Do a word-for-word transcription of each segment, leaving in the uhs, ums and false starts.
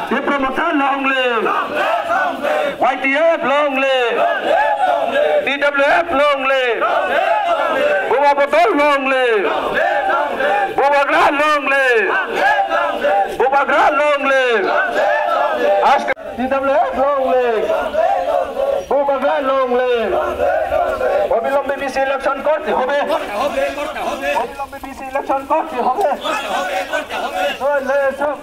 Tipra Motha long live! Y T F long live! T W F long live! Bubagra long live! Bubagra long live! Bubagra long live! T W F long live! Bubagra long live! অবিলম্বে BC election করতে হবে। অবিলম্বে BC election করতে হবে। নইলে সব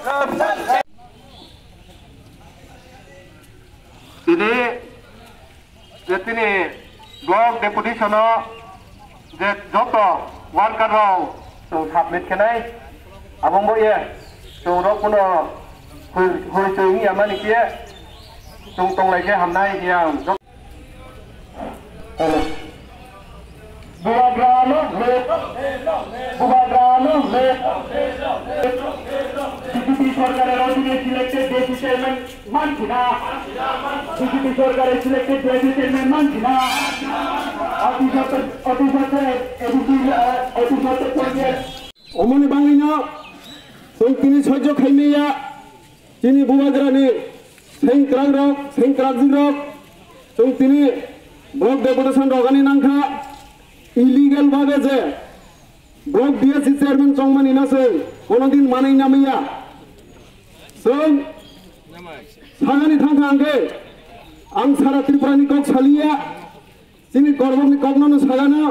Tini je tini block deputation o je joto worker rok chwng submit khenai, abong bo ye chwng rok kuno hoi hoi chwng ya mani khe chwng tonglai khe hamnai yang. Bubagra long live! Bubagra long live! B J P সরকারের অধীনে selected DAC chairman মানছি না। B J P সরকারের selected DAC chairman মানছি না। অতি সত্বর, অতি সত্বর এডিসি, আহ, অতি সত্বর পর্যায়ে Omoni bangwino chwng tini sojjo khaimaya chini Bubagrani sengkrak rok, sengkrak jin rok, chwng tini block deputation rogani nangkha, illegal babe je block D S C chairman chongmani no chwng kono din manwi namaya. Chwng sagani thangkha hwnkhe ang sara Tripurani kok saliya, chini korbokni kokno no sagano.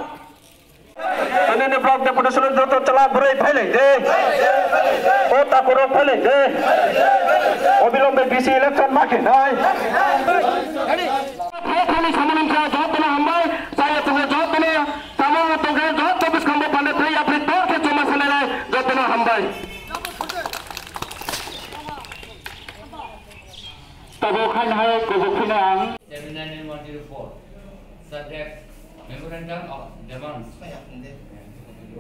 Ani ni block deputation joto chwla bwrwi phailai de. O takhurok phailai de. Obilombe B C election ma khe nai. Thani samani sa jotono hambai, saya tongkhe jotono, samung tongkhe joto bwskango pande thai yapri tor khe choma sanai jotono hambai. Tabo khainai kubuk phina ang. Seven nine one zero four. Subject, Memorandum of Demands.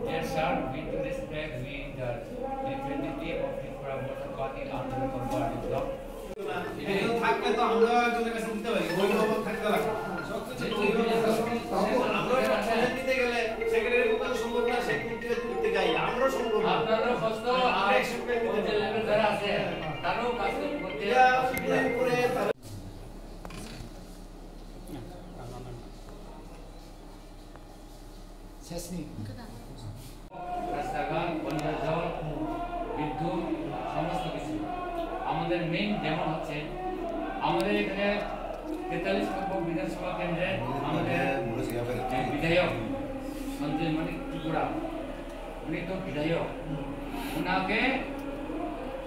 Dear sir, with respect, we, the representative of Tripura Motha Party, Andhra Converge Block. একজন থাকলে তো আমরা একজনের কাছে দিতে পারি, ওই লোক থাকতে লাগে। সবকিছু ওই লোক থাকতে লাগে। আমরা একটা project দিতে গেলে সেক্রেটারির পক্ষে সম্ভব না, সেক্রেটারি দিতে যাই, আমরাও সম্ভব না। আপনারও কষ্ট, আমরা আর একশো টাকা দিতে ওই যে পারি। লেভেল যারা আছে, তারাও কাজ করতে এটা অসুবিধা। উপরে তারা রাস্তাঘাট, পানীয় জল, বিদ্যুৎ, সমস্ত কিছু। আমাদের মেইন ডিমান্ড হচ্ছে, আমাদের এখানে তেতাল্লিশ নম্বর বিধানসভা কেন্দ্রে আমাদের যে বিধায়ক সঞ্জয় মানিক ত্রিপুরা, উনি তো বিধায়ক, ওনাকে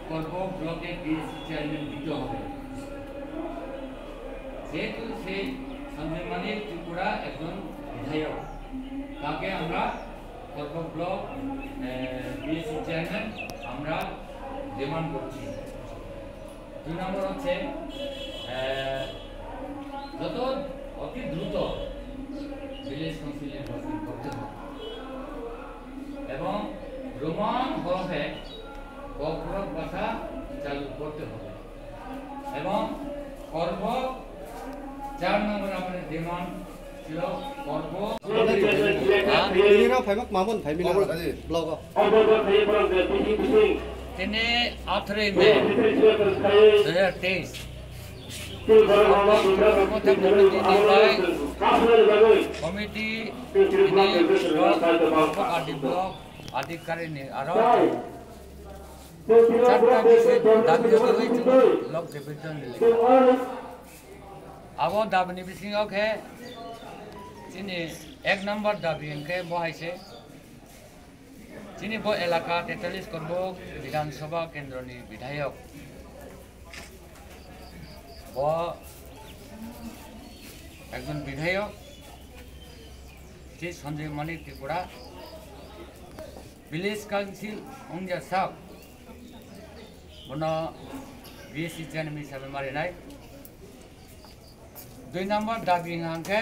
করবো ব্লকে বিএসসি চেয়ারম্যান দিতে হবে। যেহেতু সেই সঞ্জয় মানিক ত্রিপুরা একজন বিধায়ক, তাকে আমরা করবো ব্লক, আহ, বিএসসি চেয়ারম্যান আমরা ডিমান্ড করছি। দুই নম্বর হচ্ছে, আহ, যত অতি দ্রুত ভিলেজ কাউন্সিল নির্বাচন করতে হবে এবং রোমান হরফে ককবরক ভাষা চালু করতে হবে এবং করবো চার নম্বর আমাদের ডিমান্ড ছিল করবো। Ini rok phaibak mamon phai mila blogo. Tini আঠারোই মে দুই হাজার তেইশ, কর্মকর্তা কমিটি নির্বাহী committee tini block, block adhikari ni aro চারটা বিষয় দাবি হয়েছিল ব্লক ডেপুটেশন লেখা। Abo dabi ni bisingo khe chini ek number dabi hwnkhe bo hai se. Chini bo elaka tetallis Korbok Bidhan Sabha Kendroni Bidhayok. Bo ekjon bidhayok, je Sanjay Manik Tripura, Village Council wngya sak, bono B S C chairman hisabe marinai. Dui number dabi hwnkha khe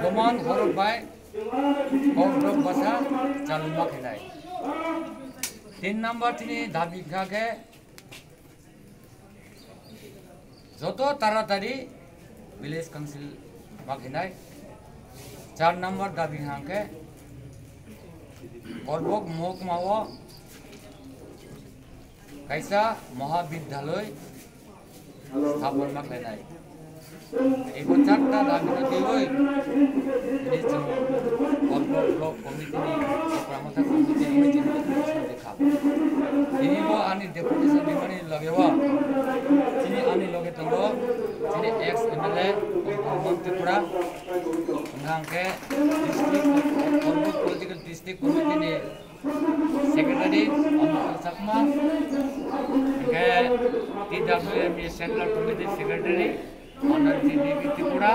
Roman horok bai Kokborok bwsa chaluma khenai. Tin number tini dabi hwnkha khe joto taratari village council ma khenai. Char number dabi hwnkha khe Korbok mohokma o Kaisa Mahabidyaloi sthapon ma khlainai. Ebo charta dabi no twiwi tini chwng Bormor Block Committee ni Tipra Motha Committee ni tini deputation rikha. Tini bo ani deputation rimani loge o chini ani loge tongo chini ex M L A Omon Tripura, hwnkha hwnkhe district, Bormor Political District Committee ni Secretary Omkar Chakma, hwnkhe T W M ni Central Committee Secretary Honorary D B Tripura,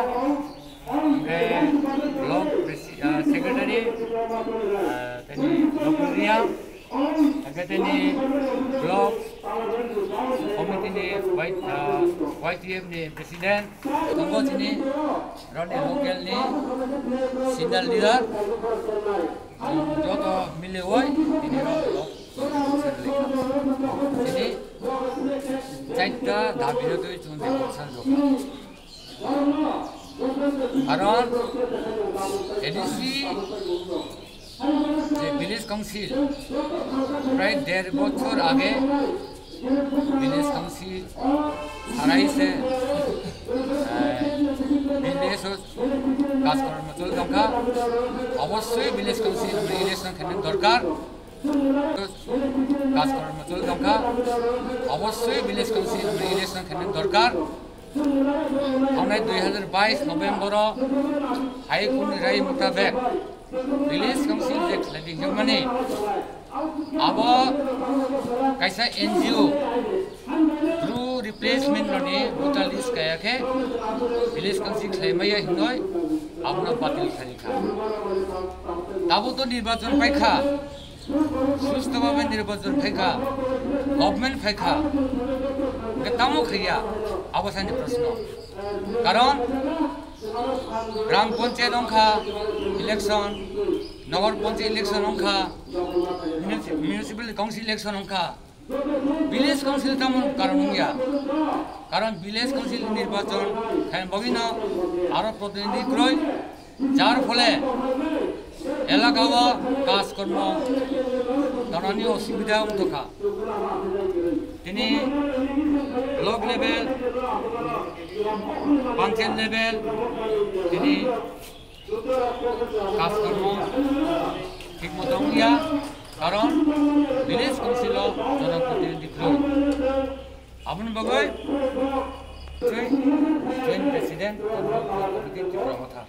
hwnkhe Block Presi-, ah, Secretary, ah, tini Lokuria, hwnkhe tini Block Committee ni Y-, ah, Y T F ni President, tongo chini roni local ni senior leader. Joto miliwi tini rok tini chaita dabi rwtwi chwng de bwsa jokha. Karon A D C je village council prai der bochor age village council sarai se, eh, village o kajkormo choli tongkha, obossoi village council election khaina dorkar, kajkormo choli tongkha, obossoi village council election khaina dorkar. Thangnai dui hazar bais November o High Court ni rai mutabek village council je khlai di hinmani abo kaisa N G O, Bru replacement rokni voter list kaya khe village council khlai maya hinoi abono batil khlai kha. Tabuk to nirbachon pai kha, susto bhabe nirbachon phai kha, government phai kha, hwnkhe tamo khaiya? Abo sani proshno. Karon gram panchayat wngkha election, nagar panchayat election wngkha, munici-, municipal council election wngkha. Village council tamon karon wngya. Karon village council nirbachon khaina bagwino aro protinidhi kwrwi, jar phole elaka o kaj kormo tanani osubida wngtokha. Tini block level, panchayat level, tini kaj kormo thik moto wngya, karon village council o jonoprotinidhi kwrwi. Aboni bagwi twi joint president Tripura Motha.